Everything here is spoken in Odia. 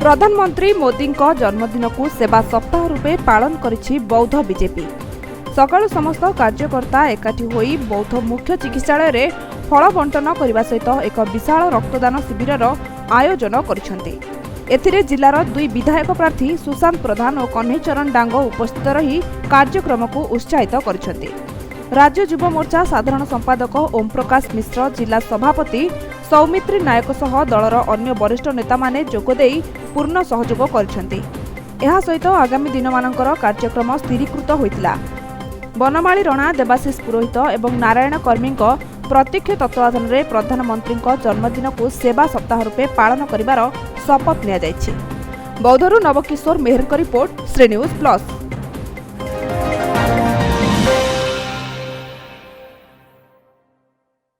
ପ୍ରଧାନମନ୍ତ୍ରୀ ମୋଦିଙ୍କ ଜନ୍ମଦିନକୁ ସେବା ସପ୍ତାହ ରୂପେ ପାଳନ କରିଛି ବୌଦ୍ଧ ବିଜେପି। ସକାଳୁ ସମସ୍ତ କାର୍ଯ୍ୟକର୍ତ୍ତା ଏକାଠି ହୋଇ ବୌଦ୍ଧ ମୁଖ୍ୟ ଚିକିତ୍ସାଳୟରେ ଫଳ ବଣ୍ଟନ କରିବା ସହିତ ଏକ ବିଶାଳ ରକ୍ତଦାନ ଶିବିରର ଆୟୋଜନ କରିଛନ୍ତି। ଏଥିରେ ଜିଲ୍ଲାର ଦୁଇ ବିଧାୟକ ପ୍ରାର୍ଥୀ ସୁଶାନ୍ତ ପ୍ରଧାନ ଓ କହ୍ନେଇ ଚରଣ ଡାଙ୍ଗ ଉପସ୍ଥିତ ରହି କାର୍ଯ୍ୟକ୍ରମକୁ ଉତ୍ସାହିତ କରିଛନ୍ତି। ରାଜ୍ୟ ଯୁବ ମୋର୍ଚ୍ଚା ସାଧାରଣ ସମ୍ପାଦକ ଓମ୍ ପ୍ରକାଶ ମିଶ୍ର, ଜିଲ୍ଲା ସଭାପତି ସୌମିତ୍ରୀ ନାୟକ ସହ ଦଳର ଅନ୍ୟ ବରିଷ୍ଠ ନେତାମାନେ ଯୋଗଦେଇ ପୂର୍ଣ୍ଣ ସହଯୋଗ କରିଛନ୍ତି। ଏହା ସହିତ ଆଗାମୀ ଦିନମାନଙ୍କର କାର୍ଯ୍ୟକ୍ରମ ସ୍ଥିରୀକୃତ ହୋଇଥିଲା। ବନମାଳୀ ରଣା, ଦେବାଶିଷ ପୁରୋହିତ ଏବଂ ନାରାୟଣ କର୍ମୀଙ୍କ ପ୍ରତ୍ୟକ୍ଷ ତତ୍ତ୍ୱାବଧାନରେ ପ୍ରଧାନମନ୍ତ୍ରୀଙ୍କ ଜନ୍ମଦିନକୁ ସେବା ସପ୍ତାହ ରୂପେ ପାଳନ କରିବାର ଶପଥ ନିଆଯାଇଛି। ବୌଦ୍ଧରୁ ନବକିଶୋର ମେହେରଙ୍କ ରିପୋର୍ଟ, ଶ୍ରୀ ନ୍ୟୁଜ୍ ପ୍ଲସ୍।